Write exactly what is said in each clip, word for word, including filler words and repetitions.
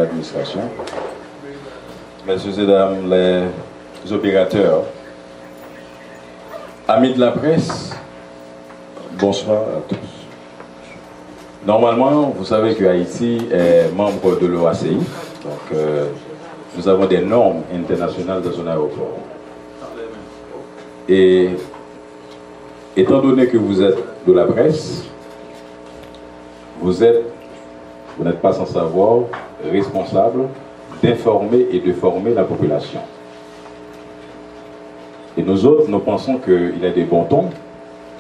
Administration, messieurs et dames les opérateurs, amis de la presse, bonsoir à tous. Normalement, vous savez que Haïti est membre de l'O A C I, donc euh, nous avons des normes internationales dans un aéroport. Et étant donné que vous êtes de la presse, vous êtes, vous n'êtes pas sans savoir, responsable d'informer et de former la population. Et nous autres, nous pensons qu'il est de bon ton,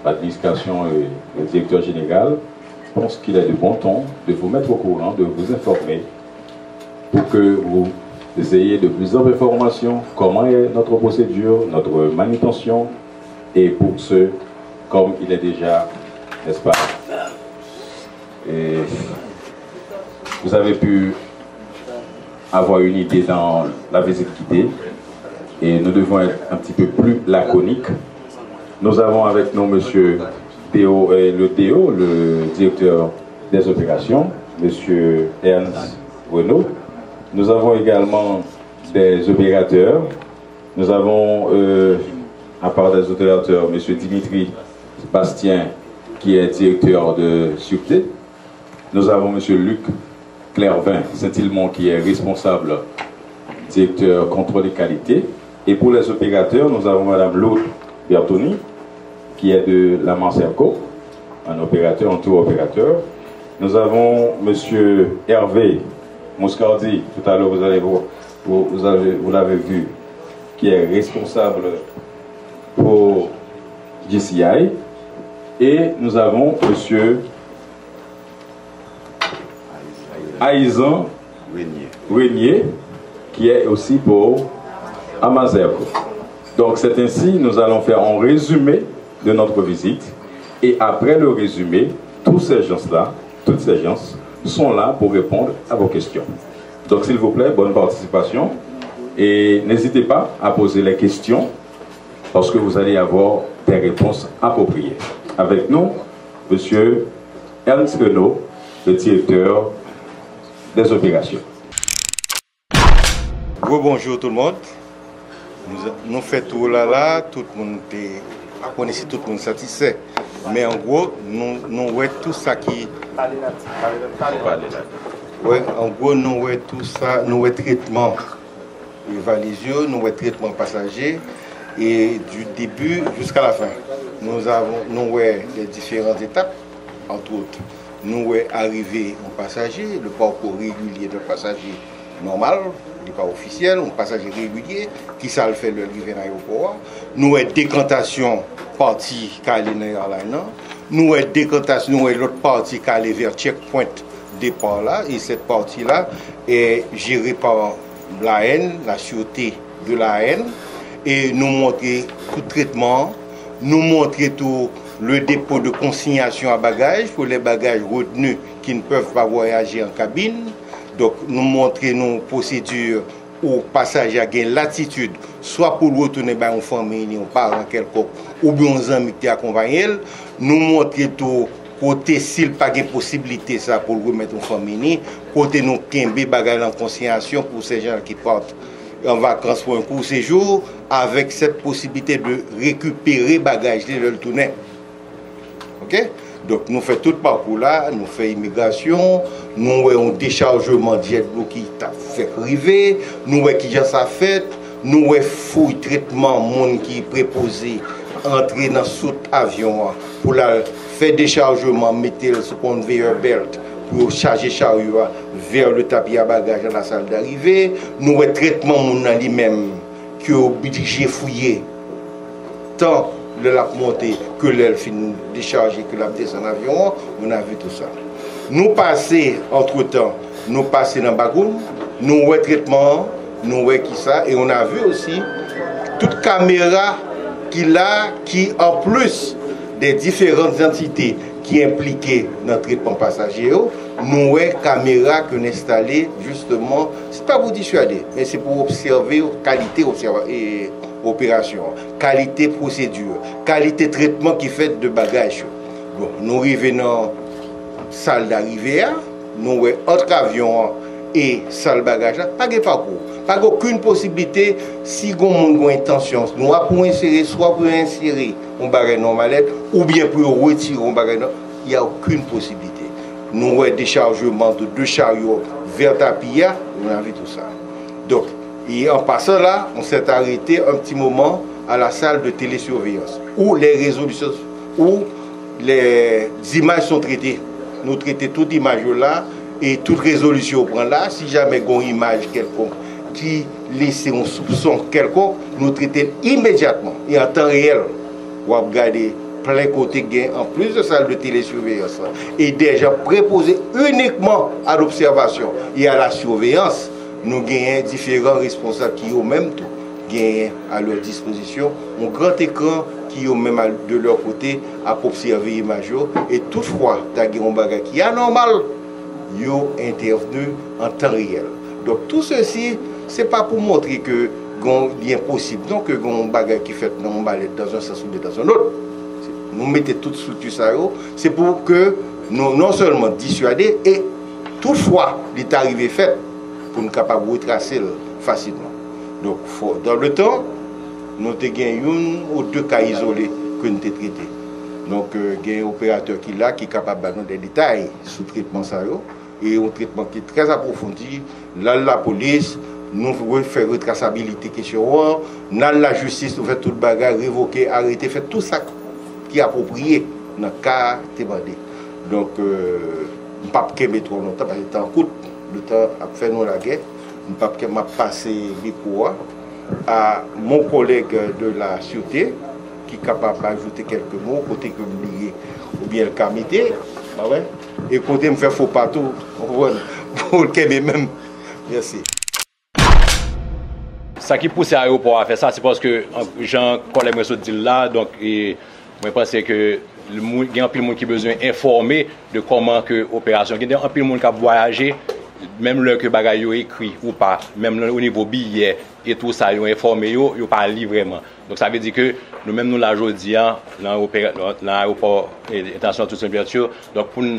l'administration et le directeur général pensent qu'il est de bon ton de vous mettre au courant, de vous informer pour que vous ayez de plus amples informations, comment est notre procédure, notre manutention, et pour ce, comme il est déjà, n'est-ce pas, et vous avez pu avoir une idée dans la visite guidée, et nous devons être un petit peu plus laconiques. Nous avons avec nous monsieur Déo, euh, le Déo, le directeur des opérations, monsieur Ernst Renaud. Nous avons également des opérateurs. Nous avons, euh, à part des opérateurs, monsieur Dimitri Bastien, qui est directeur de sûreté. Nous avons monsieur Luc Clervin Saint-Ilmont, qui est responsable, directeur contrôle et qualité. Et pour les opérateurs, nous avons madame Lourdes Bertoni, qui est de la Marcelco, un opérateur, un tour opérateur. Nous avons monsieur Hervé Moscardi, tout à l'heure vous allez voir, vous, vous avez, vous l'avez vu, qui est responsable pour G C I. Et nous avons monsieur Aizan Renier, qui est aussi pour Amazerco. Donc c'est ainsi, nous allons faire un résumé de notre visite. Et après le résumé, tous ces gens-là, toutes ces gens sont là pour répondre à vos questions. Donc s'il vous plaît, bonne participation. Et n'hésitez pas à poser les questions parce que vous allez avoir des réponses appropriées. Avec nous, monsieur Ernst Renaud, le directeur des opérations. Gwo bonjou tout moun. Nou, nou fè tou la la, tout moun te, pa konnen si tout moun satisfè. Men an gwo, nou, nou wè tout sa ki... Wè, an gwo, nou wè tout sa, nou wè tretman e valiz yo, nou wè tretman pasaje, e du début jusqu'à la fin. Nous avons, nou wè les différentes étapes, entre autres. Nou wè arive yon pasaje, le parcours régulier d'un passager normal, li pa ofisyèl, yon pasaje regilye, kisa l fè lè l rive nan ayewopò a. Nou wè dekantasyon pati k ale nan airline nan. Nou wè dekantasyon, nou wè lòt pati k ale vè checkpoint départ là, et cette partie-là est gérée par l'A N, la sûreté de l'A N, et nou montre tout tretman, nou montre tou le dépôt de consignation à bagages pour les bagages retenus qui ne peuvent pas voyager en cabine. Donk nou montre nou pwosedi ou pasaje a gen latitid, swa pou l retounen bay yon fanmi li, yon paran kèlkonk, oubyen yon zanmi ki te akonpaye l. Nou montre tou kote, si l pa gen posiblite sa pou l remèt yon fanmi li, kote nou kenbe bagay lan konsinyasyon pou se jan ki pati an vakans pou yon kout sejou, avec cette possibilité de récupérer bagaj li lè l tounen. Oke? Donk nou fè tout pakou la, nou fè imigrasyon, nou wè yon dechajman JetBlue ki t ap fèk rive, nou wè kijan sa fèt, nou wè fouy tretman moun ki prepoze antre nan sout avyon an pou l al fè dechajman, mete l sou conveyor belt pou yo chaje charyo a vè le tapi a bagaj an la salle d'arrivée, nou wè tretman moun nan li menm ki oblije fouye tan lè l ap monte ke lè l fin dechaje, ke l ap desann avyon an, on a vu tout sa. Nou pase, antretan, nou pase nan bagoun, nou wè tretman an, nou wè kisa, e on a vu aussi tout kamera ki la, ki an plis de diferan antite ki enplike nan tretman pasaje yo, nou wè kamera ke n enstale, jisteman, se pa pou diswade, men se pou obsève kalite obsèva-, e, operasyon an, kalite pwosedi, kalite tretman ki fèt de bagaj yo. Bon, nou rive nan sal darive a, nou wè ant avyon an e sal bagaj la, pa gen pakou. Pa gen okenn posiblite, si gon moun gon entansyon, nou ap pou ensere, swa pou yo ensere yon bagay nan yon malèt, oubyen pou yo retire yon bagay nan, y a okenn posiblite. Nou wè dechajman de de charyo vè tapi a, nou anvi tou sa. Donk, e an pasan la, on s'est arrêté un petit moment à la salle de télésurveillance, où les résolutions, où les images sont traitées. Nou trete tout imaj yo la, e tout rezolisyon yo pran la. Si jamè gon imaj kèlkonk ki lese yon soupson kèlkonk, nou trete l imedyatman e an tan reyèl. W ap gade plen kote gen, anplis de sal de télésurveillance la, e des gens préposés uniquement à l'observation et à la surveillance, nou genyen diferan responsab ki yo menm tou genyen à leur disposition yon gran ekran ki yo menm, de leur côté, ap obsève imaj yo, e tout fwa ta gen yon bagay ki anòmal, yo entèvni an tan reyèl. Donk, tou sesi, se pa pou montre ke gon, li enposib non ke gon bagay ki fèt nan yon malèt dans un sens oubyen dans un autre. Nou mete tout estrikti sa yo, se pou ke nou non sèlman diswade, e tout fwa li ta rive fèt, pou n kapab retrase l fasilman. Donk, fò, dans le temps, nou te gen youn ou de ka izole ke n te trete. Donk, euh, gen operatè ki la ki kapab ba nou de detay sou tretman sa yo, e yon tretman ki trè apwofondi. N al lapolis, nou re-, fè retrasabilite kesyon an, n al lajistis, nou fè tout bagay, revoke, arete, fè tout sa ki apwopriye nan ka a te mande. Donk, euh, m p ap kenbe twò lontan, paske tan kout, letan ap fè nou lagè. M p ap kenbe, m ap pase mikwo a à mon collègue de la sûreté, ki kapab ajoute kèlke mo, kote ke m bliye, oubyen l ka mete, pa vre? E kote m fè fo pa tou, w konprann? Pou l kenbe menm. Mèsi. Sa ki pouse ayewopò a fè sa, se paske, an, jan kòlèg mwen sot di l la, donk, e, mwen panse ke l, moun, gen anpil moun ki bezwen enfòme de kòman ke operasyon. Gen anpil moun k ap vwayaje, menm lè ke bagay yo ekri ou pa, menm lè o nivo biyè e tou sa, yo enfòme yo, yo pa li vrèman. Donk, sa vle di ke nou menm nou la jodi a, nan opera-, nan ayewopò, e, entènasyonal Toussaint Louverture, donk, pou n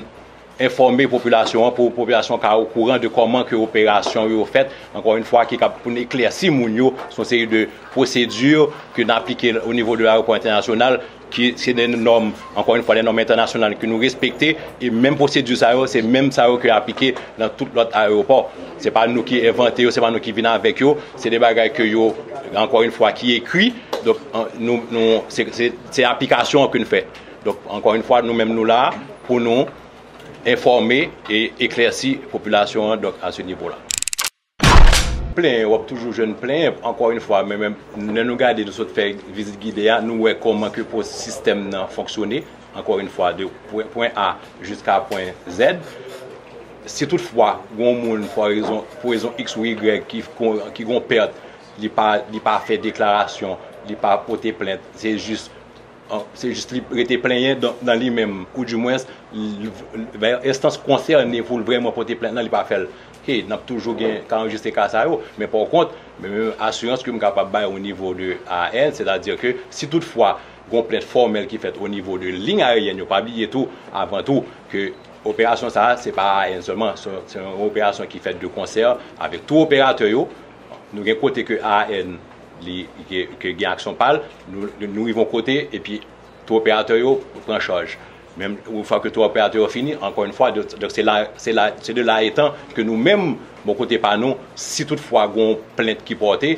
enfòme popilasyon an, pou popilasyon an ka okouran de kòman ke operasyon yo fèt, ankò yon fwa, ki kab pou n eklèsi moun yo sou yon seri de pwosedi ke n aplike o nivo de ayewopò entènasyonal, ki se de nòm, ankò yon fwa, de nòm entènasyonal ke nou respekte, e menm pwosedi sa yo, se menm sa yo ke aplike nan tout lòt ayewopò. Se pa nou ki envante yo, se pa nou ki vin avèk yo, se de bagay ke yo, ankò yon fwa, ki ekri. Donk, an, nou, nou, se, se, se aplikasyon an ke n fè. Donk, ankò yon fwa, nou menm nou la pou nou enfòme e eklèsi popilasyon an, donk, a se nivo la. Plenyen, w ap toujou jwenn plenyen, ankò yon fwa, men, men, lè nou gade, nou sot fè vizit gide a, nou wè kòman ke po-, sistèm nan fonksyone, ankò yon fwa, de pwen, pwen A jiska pwen Z. Si toutfwa, gon moun, pou rezon, pou rezon X ou Y, ki, ki gon pèt, li pa, li pa fè deklarasyon, li pa pote plent, se jis an, se jis li rete plenyen nan, nan li menm, oudimwens, l, l, enstans konsène pou l vrèman pote plent nan, li pa fè l. He, n ap toujou gen ka anrejistre ka sa yo, men pa kont, men menm asirans ke m kapab bay o nivo de A A N, sètadi ke si toutfwa gon plent fòmèl ki fèt o nivo de liy ayeryèn yo, pa bliye tou, avan tou, ke operasyon sa a, se pa A A N sèlman, se, se yon operasyon ki fèt de konsè avèk tou operatè yo. Nou gen kote ke A A N li, ke, ke gen aksyon pa l, nou, nou rive yon kote, epi tou operatè yo pran chaj. Menm yon fwa ke tou operatè yo fini, ankò yon fwa, donk, donk se la, se la, se de la etan ke nou menm, bò kote pa nou, si toutfwa gon plent ki pòte,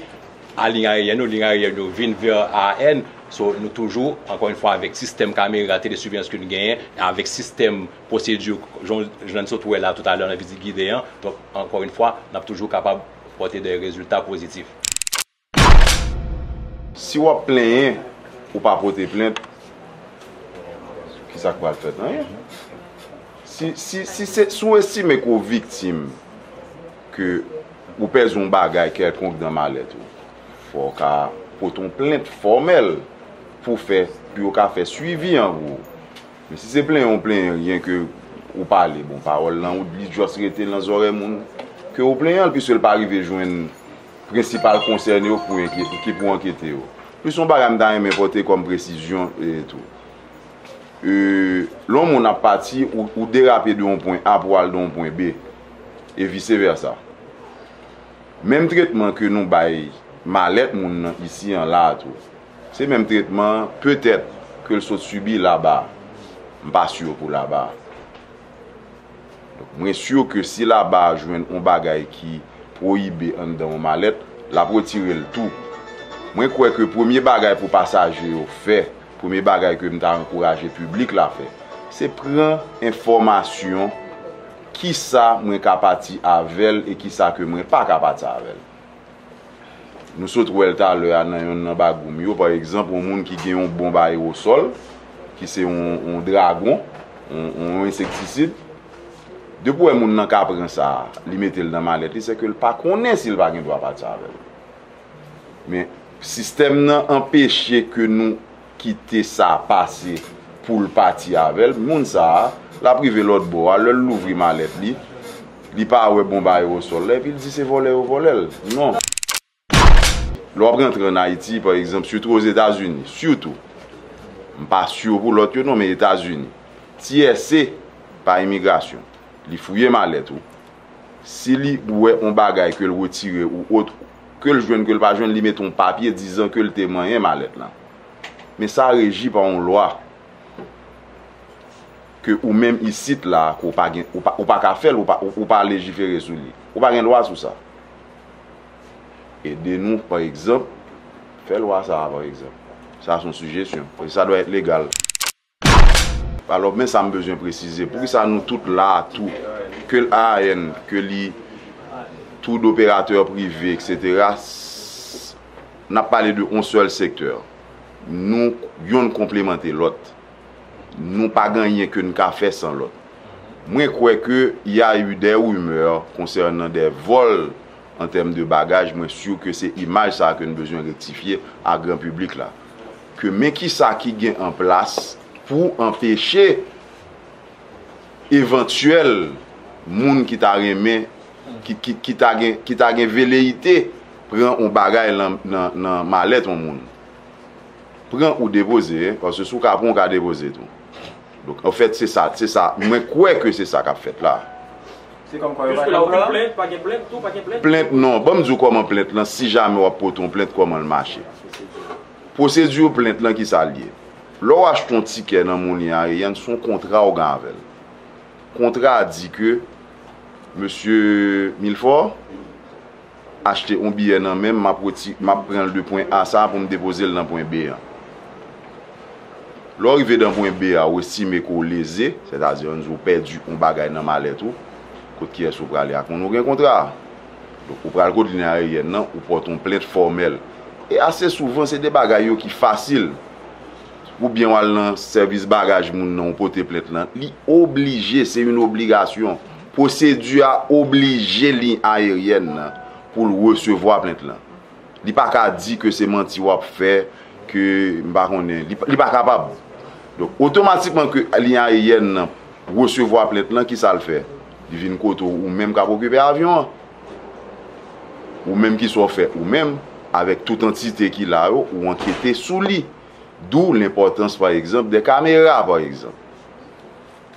a liy ayeryèn yo, liy ayeryèn yo vin vè A A N, so, nou toujou, ankò yon fwa, avèk sistèm kamera telesiveyans ke nou genyen, avèk sistèm pwosedi, jan, jan n sot wè la toutalè nan vizit gide an, donk, ankò yon fwa, n ap toujou kapab pòte de rezilta pozitif. Si w ap plenyen, ou pa pote plent, kisa k pral fèt? Anyen. Si, si, si se, si w estime ke w viktim, ke ou pèdi yon bagay kèlkonk nan malèt ou, fò w ka pote yon plent fòmèl pou fè, pou yo ka fè swivi an pou ou. Men si se plenyen w plenyen, ryen ke ou pale, bon, pawòl lan, ou, li just rete nan zòrèy moun ke ou plenyen l, piske l pa rive jwenn prensipal konsène yo pou enkyete, ki pou ankete yo. Plis yon bagay m ta renmen pote kòm presizyon e tou. E, lè yon moun ap pati, ou, ou derape de yon pwen A pou al de yon pwen B, e vise vèsa. Menm tretman ke nou bay malèt moun nan isi an la a tou, se menm tretman petèt ke l sot sibi laba a. M pa si pou laba a. Donk, mwen si ke si laba a jwenn yon bagay ki pwoyibe anndan yon malèt, l ap retire l tou. Mwen kwè ke premye bagay pou pasaje yo fè, premye bagay ke m ta ankouraje piblik la fè, se pran enfòmasyon kisa mwen ka pati avè l e kisa ke mwen pa ka pati avè l. Nou sot wè l talè a nan yonn nan bagoum yo, pa egzanp, yon moun ki gen yon bonb ayewosòl, ki se yon, yon dragon, yon, yon ensektisid. Depi w wè moun nan ka pran sa, li mete l nan malèt li, se ke l pa konnen si l pa gen dwa pati avè l. Men, sistèm nan anpeche ke nou kite sa pase pou l pati avè l. Moun sa a, l ap rive lòt bò a, lè l louvri malèt li, li pa wè bonb ayewosòl la, epi l di se vòlè yo vòlè l. Non. Lè w ap rantre ann Ayiti, pa egzanp, sitou Ozetazini, sitou, m pa si pou lòt yo non, men Etazini, tyèse pa imigrasyon, li fouye malèt ou. Si li wè yon bagay ke l retire ou ot, ke l jwenn, ke l pa jwenn, li mete yon papye dizan ke l te manyen malèt lan. Men sa reji pa yon lwa ke ou menm isit la, ke ou pa gen, ou pa, ou pa ka fè l, ou pa, ou, ou pa lejifere sou li. Ou pa gen dwa sou sa. Ede nou, pa egzanp, fè lwa sa a, pa egzanp. Sa se yon sijesyon. E sa dwa èt legal. Alò, men sa m bezwen presize. Poukisa nou tout la a tou, ke l A A N, ke li tou d operatè prive, et cetera, s-, n ap pale de yon sèl sektè. Nou, yonn konplemante lòt. Nou pa gen anyen ke n ka fè san lòt. Mwen kwè ke y a eu des rumeurs concernant des vols en termes de bagaj, mwen si ke se imaj sa a ke n bezwen rektifye a gran piblik la. Ke men kisa ki gen an plas pou anpeche evantyèl moun ki ta renmen, ki, ki, ki ta gen, ki ta gen veleyite pran yon bagay nan, nan, nan malèt yon moun. Pran ou depoze, paske si w ka pran, w ka depoze tou. Donk, anfèt, se sa, se sa. Mwen kwè ke se sa k ap fèt la. Se kòm kwa yo pa gen plan? Plent, pa gen plent, tou pa gen plent? Plent, non. Ban m di w kòman plent lan, si jamè w ap pote yon plent, kòman l mache. Pwosedi plent lan, ki sa l ye? Lè w achte yon tikè nan yon liy ayeryèn, se yon kontra w gen avè l. Kontra a di ke, mesye Milfò, achte yon biyè nan men m, m ap reti-, m ap pran l de pwen A sa a pou m depoze l nan pwen B an. Lè w rive nan pwen B a, ou estime ke w leze, sètadi, ann di w pèdi yon bagay nan malèt ou, kot kiyès ou prale ak moun ou gen kontra a. Donk, ou pral kot liy ayeryèn nan, ou pote yon plent fòmèl. E ase souvan, se de bagay yo ki fasil. Oubyen w al nan sèvis bagaj moun nan, ou pote plent lan. Li oblije, se yon obligasyon. Pwosedi a oblije liy ayeryèn nan pou l resevwa plent lan. Li pa ka di ke se manti w ap fè, ke m pa konnen. Li, li pa kapab. Donk, otomatikman ke liy ayeryèn nan resevwa plent lan, ki sa l fè? Li vin kote w, ou menm k ap okipe avyon an. Ou menm, ki sa w fè ou menm, avèk tout antite ki la yo, ou ankete sou li. D'où l'importance, pa egzanp, de kamera, pa egzanp.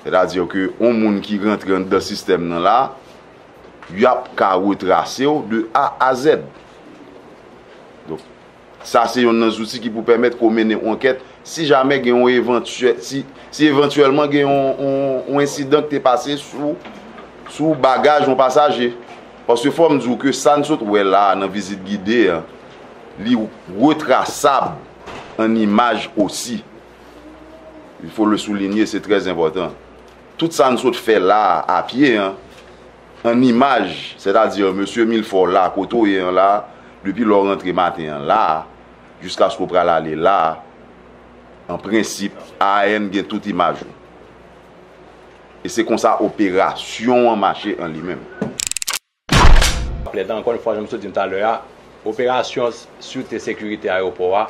Sètadi ke yon moun ki rantre anndan sistèm nan la, y ap ka retrase w de A a Z. Donk, sa se yonn nan zouti ki pou pèmèt ke w mennen yon ankèt si jamè gen yon evantyè-, si, si evantyèlman gen yon, yon, yon ensidan ki te pase sou, sou bagaj yon pasaje. Paske fò m di w ke sa n sot wè la a nan vizit gide an, li retrasab an imaj osi. Il faut le souligner, c'est très important. Tout sa n sot fè la a, a pye an, an imaj, sètadi mesye Milfò la, kote w ye an la, depi lè w rantre maten an la, jiskaske w pral ale la, an prensip, A A N gen tout imaj ou. E se konsa operasyon an mache an li menm. Plent lan, ankò yon fwa, jan m sot di n talè a, operasyon sirte sekirite ayewopò a,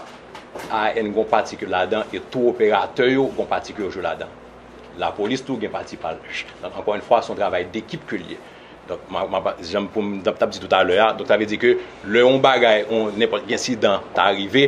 A A N gen yon pati ke l ladan e tou operatè yo gen yon pati ke yo jwe ladan. Lapolis tou gen pati pa l. Donk, ankò yon fwa, se yon travay dekip ke l ye. Donk, m a, m a, jan pou m t ap di toutalè a, donk, sa vle di ke lè yon bagay, yon, nenpòt ensidan ta rive,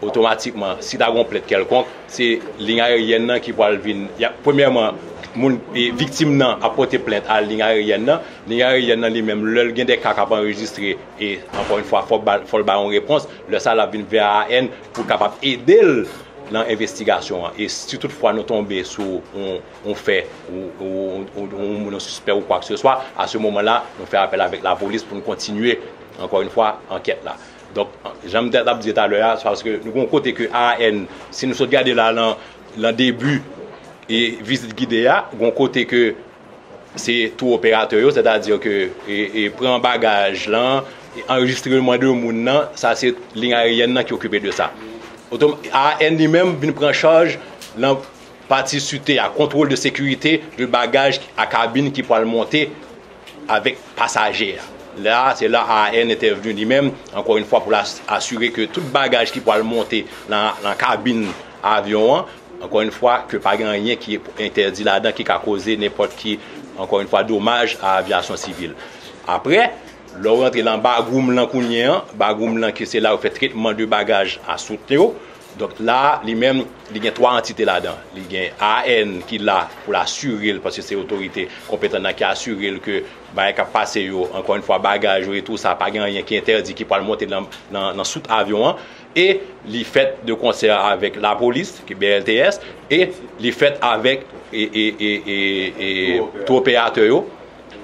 otomatikman, si ta gen yon plent kèlkonk, se liy ayeryèn nan ki pral vin, y a, premyèman, Moun, e, viktim nan ap pote plent a liy ayeryèn nan. Liy ayeryèn nan li menm, lè l gen de ka k ap anrejistre, e ankò yon fwa, fò l ba, fò l ba yon repons. Lè sa a, l ap vin vè A A N pou l kapab ede l nan envestigasyon an. E si toutfwa nou tonbe sou yon, yon fè, ou, ou, ou, ou, yon moun, yon sispè ou kwa ke se swa, a se moman la, nou fè apèl avèk lapolis pou nou kontinye, ankò yon fwa, ankèt la. Donk, jan m te ap di talè a, se paske nou gen yon kote ke A A N, si nou sot gade la nan, nan debi e vizit gide a, gen yon kote ke se tou operatè yo, sètadi ke e, e pran bagaj lan, e anrejistreman de moun nan, sa se liy ayeryèn nan ki okipe de sa. Otom-, A A N li menm vin pran chaj nan pati site a, kontwòl de sekirite de bagaj a kabin ki pral monte avèk pasaje a. La, se la A A N entèvni li menm, ankò yon fwa, pou l as-, asire ke tout bagaj ki pral monte nan, nan kabin avyon an, ankò yon fwa, ke pa gen anyen ki entèdi ladan ki ka koze nenpòt ki, ankò yon fwa, domaj a avyasyon sivil. Apre, lè w rantre nan backroom lan kounye an, backroom lan ki se la yo fè tretman de bagaj a sout yo, donk la, li menm, li gen twa antite ladan. Li gen A A N ki la pou l asire l, paske se otorite konpetan nan ki asire l ke bagay k ap pase yo, ankò yon fwa, bagaj yo e tou sa, pa gen anyen ki entèdi ki pral monte nan, nan, nan sout avyon an. E li fèt de konsè avèk lapolis, ki B L T S, e li fèt avèk e, e, e, e, e tou operatè yo,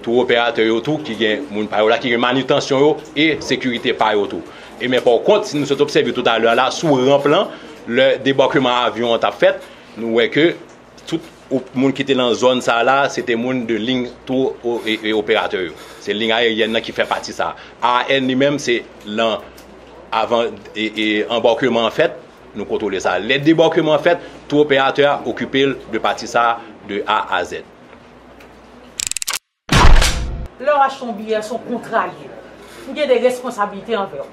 tou operatè yo tou, ki gen moun pa yo la, ki gen manitansyon yo e sekirite pa yo tou. E men pa kont, si nou sot obsève toutalè a la, sou ranp lan, lè debòkeman avyon an t ap fèt, nou wè ke tout o-, moun ki te nan zòn sa a la, se te moun de liy tou o-, e, e operatè yo. Se liy ayeryèn nan ki fè pati sa a. A A N li menm, se lan avan e, e anbòkeman an fèt, nou kontwole sa. Lè debòkeman an fèt, tou operatè a okipe l de pati sa a de A a Z. Lè w achte yon biyè, se yon kontra l ye. M gen de responsablite anvè w.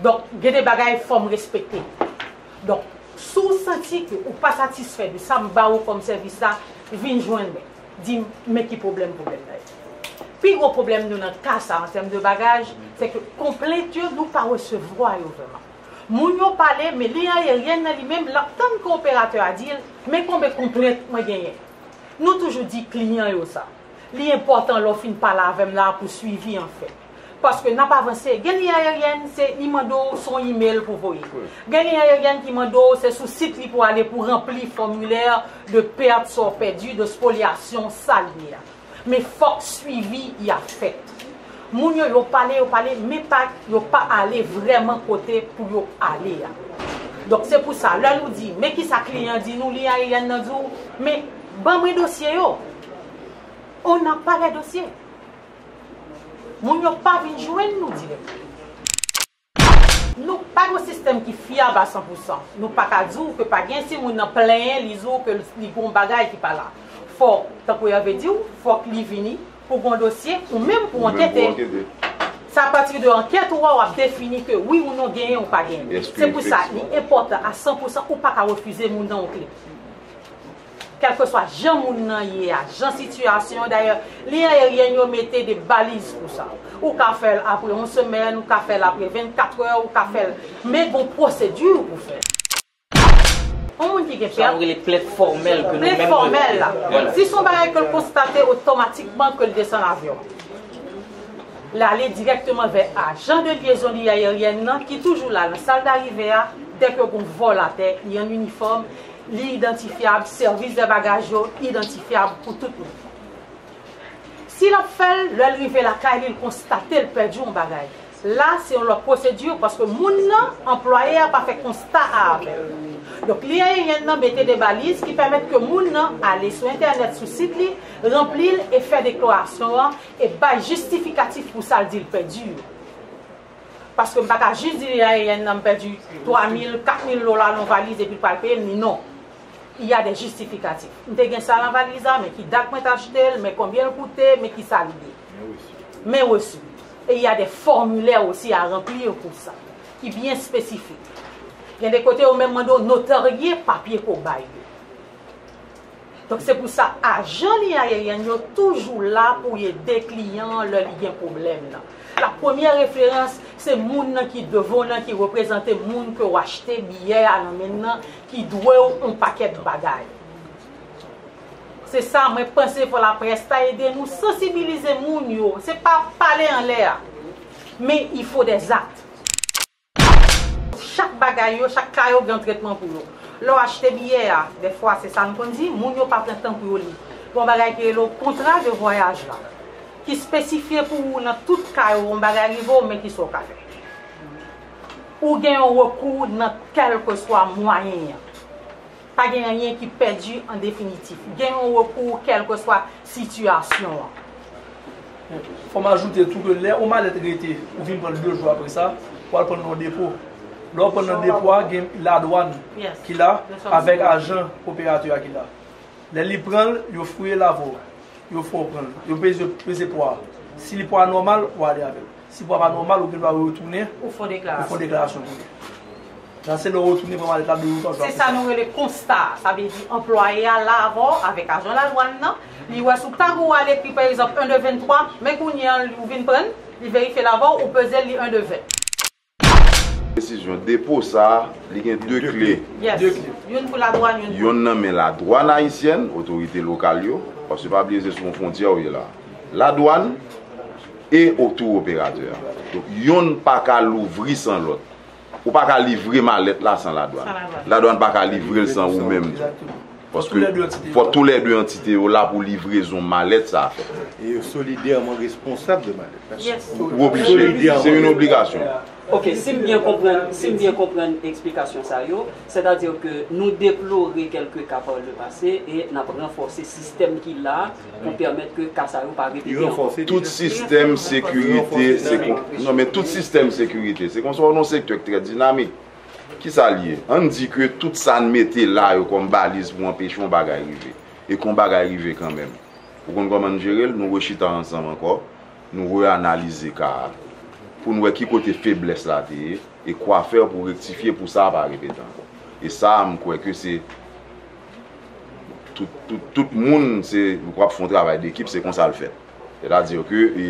Donk, gen de bagay fò m respekte. Donk, si w santi ke ou pa satisfè de sa m ba ou kòm sèvis la, vin jwenn mwen. Di m, men ki pwoblèm pwoblèm nan ye. Pi gwo pwoblèm nou nan ka sa an tèm de bagaj, se ke konplent yo, nou pa resevwa yo vrèman. Moun yo pale, men liy ayeryèn nan li menm, l ap tann ke operatè a di l, men konbyen konplent mwen genyen. Nou toujou di kliyan yo sa. Li enpòtan lè w fin pale avè m la pou swivi an fèt. Paske n ap avanse. Gen liy ayeryèn, se li mande w se yon imèl pou voye. Gen liy ayeryèn ki mande w se sou sit li pou ale pou ranpli fòmilè de pèt sa w pèdi, de spolyasyon, sa l ye a. Men fòk swivi y ap fèt. Moun yo, yo pale, yo pale, men pa, yo pa ale vrèman kote pou yo ale a. Donk, se pou sa, lè nou di, men kisa kliyan di nou, liy ayeryèn nan di w, men ban mwen dosye yo. On n'a pas les dossiers. Moun yo pa vin jwenn nou dirèk. Nou pa gen yon sistèm ki fyab a san pou san. Nou pa ka di w ke pa gen, si moun nan plenyen, li di w ke li gen yon bagay ki pa la. Fò, tankou Hervé di w, fòk li vini pou gen yon dosye, ou menm pou w ankete. Se apati de ankèt ou a, w ap defini ke wi ou non, genyen ou pa genyen. Se pou sa, li enpòtan a san pou san, ou pa ka refize moun nan yon kle. Kèlkeswa jan moun nan ye a, jan sitiyasyon, dayè, liy ayeryèn yo mete de baliz pou sa. Ou ka fè l apre yon semèn, ou ka fè l apre vennkat è, ou ka fè l, men gon pwosedi pou fè l. Yon moun ki gen pèt, plent fòmèl ke nou menm nou fè. Plent fòmèl la. Si se yon bagay ke l konstate, otomatikman ke l desann avyon. L ale dirèkteman vè ajan de lyezon liy ayeryèn nan ki toujou la nan sal darive a, dèke gon vòl atè, li an inifòm, li idantifyab, sèvis de bagaj yo idantifyab pou tout moun. Si l ap fè l, lè l rive lakay li, l konstate l pèdi yon bagay. La, se yon lòt pwosedi, paske moun nan, anplwaye a, pa fè konsta a avè l. Donk, liy ayeryèn nan mete de baliz ki pèmèt ke moun nan ale sou entènèt, sou sit li, ranpli l e fè deklarasyon an, e bay jistifikatif pou sa l di l pèdi yo. Paske m pa ka jis di liy ayeryèn nan m pèdi twa mil, kat mil dola nan yon valiz epi l pral peye m li, non. Il y a des justificatifs. M te gen sa nan valiz la, men ki dat mwen t achte l, men konbyen l koute, men kisa l ye. Men resi. E il y a des formulaires aussi à remplir pour ça, ki byen espesifik. Gen de kote yo menm mande w notarye papye ke w bay yo. Donk, se pou sa, ajan liy ayeryèn yo toujou la pou ede kliyan an lè li gen pwoblèm nan. La premyè referans, se moun nan ki devan w nan, ki reprezante moun ke w achte biyè a nan men l nan, ki dwe w yon pakèt bagay. Se sa, mwen panse fò laprès ta ede nou sansibilize moun yo. Se pa pale anlè a, men il faut des actes. Chak bagay yo, chak ka yo gen yon tretman pou yo. Lè w achte biyè a, dèfwa se sa n konn di, moun yo pa pran tan pou yo li. Gen yon bagay ki rele kontra de vwayaj la, ki espesifye pou ou nan tout ka yo, yon bagay rive w, men ki sa w ka fè. Ou gen yon rekou nan kèlkeswa mwayen an. Pa gen anyen ki pèdi an definitif. Gen yon rekou kèlkeswa sitiyasyon an. Fò m ajoute tou ke lè yon malèt rete, ou vin pran l de jou apre sa, ou al pran l nan depo. Lè w pran l nan depo a, gen ladwàn ki la avèk ajan operatè a ki la. Lè li pran l, yo fouye l avè w. Yo fè w pran l. Yo peze, peze pwa a. Si li pwa a nòmal, ou ale avè l. Si pwa a pa nòmal, ou gen dwa retounen, ou fè yon deklarasyon pou li. Sa se lè w retounen pran malèt la de jou, twa jou apre sa. Se sa nou rele konsta. Sa vle di anplwaye a la avè w avèk ajan ladwàn nan. Li wè sou tag ou a l ekri pa egzanp un de vingt-trois, men kounye a ou vin pran l, li verifye l avè w, ou peze l, li un de vingt. Presizyon, depo sa a, li gen de kle. Yes. Youn pou ladwàn, youn pou. Youn nan men ladwàn ayisyèn, otorite lokal yo, paske pa bliye se sou yon fwontyè ou ye la. Ladwàn e tour operatè a. Donk, youn pa ka louvri san lòt. Ou pa ka livre malèt la san ladwàn. Ladwàn pa ka livre l san ou menm tou. Paske fòk toulède antite yo la pou livrezon malèt sa a fèt. E yo solidèman responsab de malèt la. Ou oblije. Se yon obligasyon. Ok, si m byen konprann, si m byen konprann eksplikasyon sa yo, sètadi ke nou deplore kèlke ka par le pase e n ap ranfòse sistèm ki la pou pèmèt ke ka sa yo pa repete ankò. Tout sistèm sekirite, se kon, non men tout sistèm sekirite, se konsa w nan yon sektè ki trè dinamik. Kisa l ye? Ann di ke tout sa n mete la yo kòm baliz pou anpeche yon bagay rive. E ke yon bagay rive kanmenm. Ou konn kòman n jere l? Nou rechita ansanm ankò, nou reanalize ka a, pou n wè ki kote feblès la te ye, e kwa fè pou rektifye pou sa a pa repete ankò. E sa a, m kwè ke se tout, tout, tout moun, se, w ap fè yon travay dekip, se konsa l fèt. Sètadi ke, e,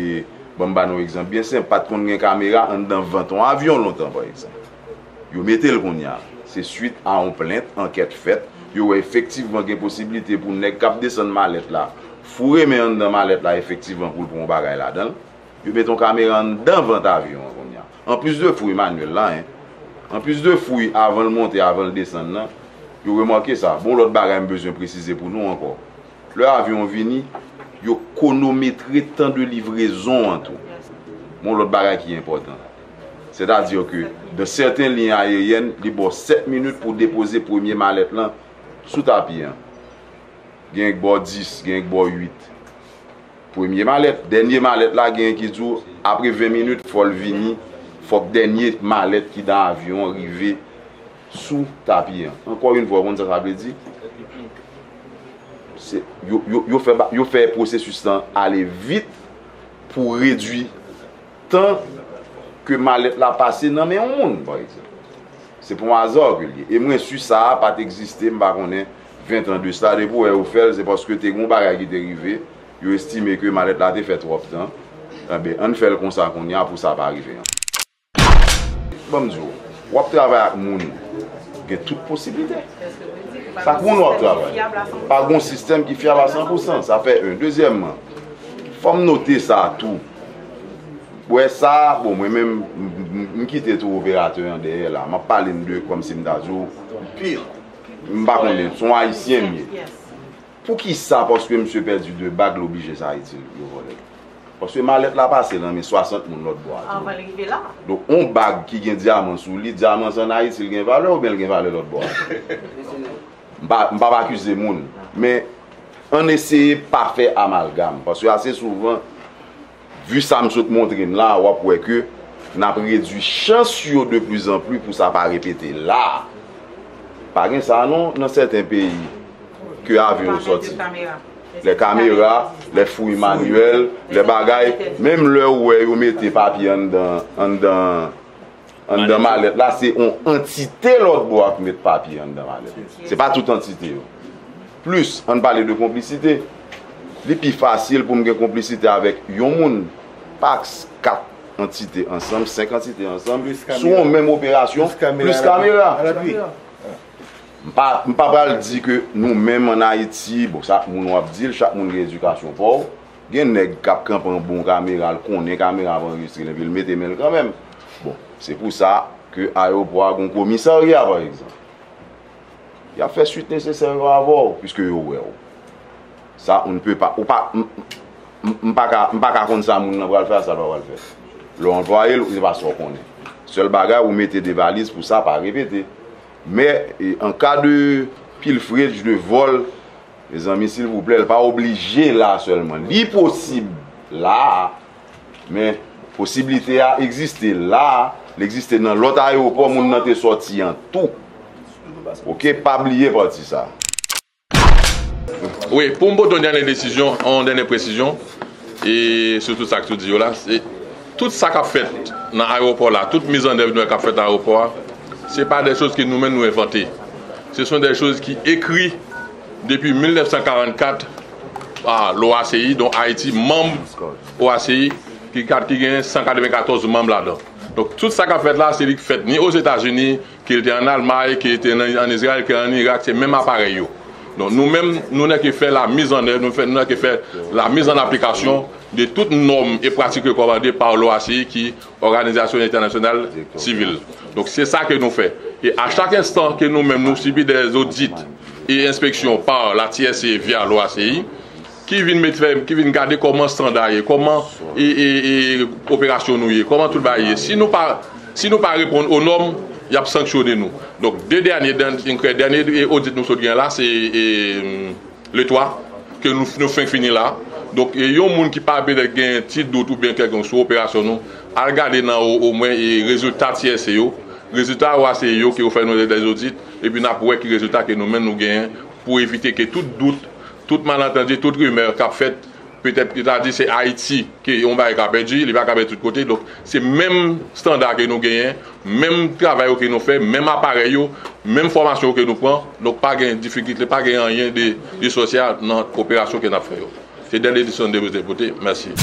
ban m ba nou egzanp byen senp, pa t konn gen kamera anndan vant yon avyon lontan, pa egzanp. Yo mete l kounye a. Se swit a yon plent, ankèt fèt, yo wè efektivman gen posiblite pou nèg k ap desann malèt la foure men anndan malèt la efektivman pou l pran yon bagay ladan l. Yo mete yon kamera anndan vant avyon an kounye a. Anplis de fouy manyèl la, en. Anplis de fouy avan l monte, avan l desann nan, yo remake sa. Bon, lòt bagay m bezwen presize pou nou ankò. Lè avyon an vini, yo konometre tan de livrezon an tou. Men yon lòt bagay ki enpòtan. Sètadi ke, dans certaines lignes aériennes, li ba w sèt minit pou w depoze premye malèt lan sou tapi an. Genyen k ba w dis, genyen k ba w uit. Premye malèt. Dènye malèt la, genyen ki di w, apre ven minit, fò l vini, fòk dènye malèt ki nan avyon an rive sou tapi an. Ankò yon fwa, w konn sa sa vle di? Se, yo, yo, yo fè, ba- yo fè pwosesis lan ale vit pou redui tan ke malèt la pase nan men yon moun, pa egzanp. Se pa yon aza ke l ye. E mwen si sa a pa t egziste, m pa konnen, ven tan de sa, depi w wè yo fè l, se paske te gen yon bagay ki te rive, yo estime ke malèt la te fè twòp tan. Enben, ann fè l konsa kounye a pou sa pa rive ankò. Ban m di w, w ap travay ak moun, gen tout posiblite. Sa k moun w ap travay. Pa gen yon sistèm ki fyab a san pou san, sa fè en. Dezyèmman, fò m note sa tou. Wè sa, bon, mwen menm, m- m- m kite tou operatè an dèyè la. M ap pale n de kòmsi m ta di w, m pa konnen, se yon ayisyen m ye. Poukisa, paske misye pèdi de bag, l oblije sa Ayiti yo vòlè l? Paske malèt la pase nan men swasant moun lòt bò a tou. Anvan l rive la. Donk, yon bag ki gen dyaman sou li, dyaman sa an Ayiti, l gen valè oubyen l gen valè lòt bò a? M pa, m p ap akize moun, men ann eseye pa fè amalgam, paske ase souvan, vi sa m sot montre n la, w ap wè ke n ap redui chans yo de pli zan pli pou sa pa repete la. Pa gen sa non nan sèten peyi ke avyon yo sòti. Lè kamera, lè fouy manyèl, lè bagay, menm lè ou wè yo mete papye anndan, anndan, anndan malèt la, se yon antite lòt bò a k met papye anndan malèt la. Se pa tout antite yo. Plis, ann pale de konplisite. Li pi fasil pou m gen konplisite avèk yon moun, pa kat antite ansanm, senk antite ansanm, sou yon menm operasyon, plis kamera. M pa, m pa pral di ke nou menm ann Ayiti, bon, sa moun w ap di l, chak moun gen edikasyon pa w. Gen nèg k ap kanpe an bon kamera, l konnen kamera ap anrejistre l, epi l mete men l kanmenm. Bon, se pou sa ke ayewopò a gen yon komisarya, pa egzanp. Y ap fè swit nesesè yo avè w, piske yo wè w. Sa, ou n pe pa, ou pa, m, m, m pa ka, m pa ka konn sa moun nan pral fè a, sa l pa pral fè. Lè w anplwaye l, se pa sa w konnen. Sèl bagay, ou mete de baliz pou sa pa repete. Men, e, an ka de pilfraj, de vòl, mezanmi, silvouplè, l pa oblije la sèlman. Li posib la, men posiblite a egziste la, li egziste nan lòt ayewopò moun nan te sòti an tou. Oke, pa bliye pati sa. Wi, pou m pote yon dènye desizyon, yon dènye presizyon, e sou tout sa k sot di yo la, se tout sa k ap fèt nan ayewopò la, tout mizannèv nou wè k ap fèt nan ayewopò a, se pa de choz ke nou menm nou envante. Ce sont des choses qui écrites depuis mille neuf cent quarante-quatre par l'O A C I, dont Haïti, membre O A C I, ki, ki gen san katrevenkatòz manm ladan. Donk, tout sa k ap fèt la, se li k fèt ni Ozetazini, ke l te ann Almay, ke l te ann, ann Izrayèl, ke ann Irak, se menm aparèy yo. Donk, nou menm, nou nèke fè la mizannèv, nou fè, nou nèke fè la mise en application de tout nòm e pratik rekòmande pa l'O A C I, ki Òganizasyon Entènasyonal Sivil. Donk, se sa ke nou fè. E a chak enstan ke nou menm nou sibi de zodit e enspeksyon pa la T S A via l'O A C I, ki vin met fè, ki vin gade kòman estanda ye, kòman e, e, e, operasyon nou ye, kòman tout bagay ye. Si nou pa, si nou pa reponn o nòm, y ap sanksyone nou. Donk, de dènye, dènye, dènye odit nou sot gen la, se e, le twa, ke nou, nou fenk fini la. Donk, e, yon moun ki pa petèt gen ti dout oubyen kèlkonk sou operasyon nou, al gade nan o, omwen e rezilta T S A yo, rezilta O A C I yo ke yo fè nou de zodit, epi n ap wè ki rezilta ke nou menm nou genyen pou evite ke tout dout, tout malantandi, tout rimè k ap fèt, petèt yo ta di se Ayiti ke yon bagay ka pèdi, li pa ka pèdi tout kote. Donk, se menm estanda ke nou genyen, menm travay yo ke nou fè, menm aparèy yo, menm fòmasyon yo ke nou pran. Donk, pa gen difikilte, pa gen anyen de, de sòsya nan operasyon ke n ap fè yo. Se dènye desizyon de pote. Mèsi.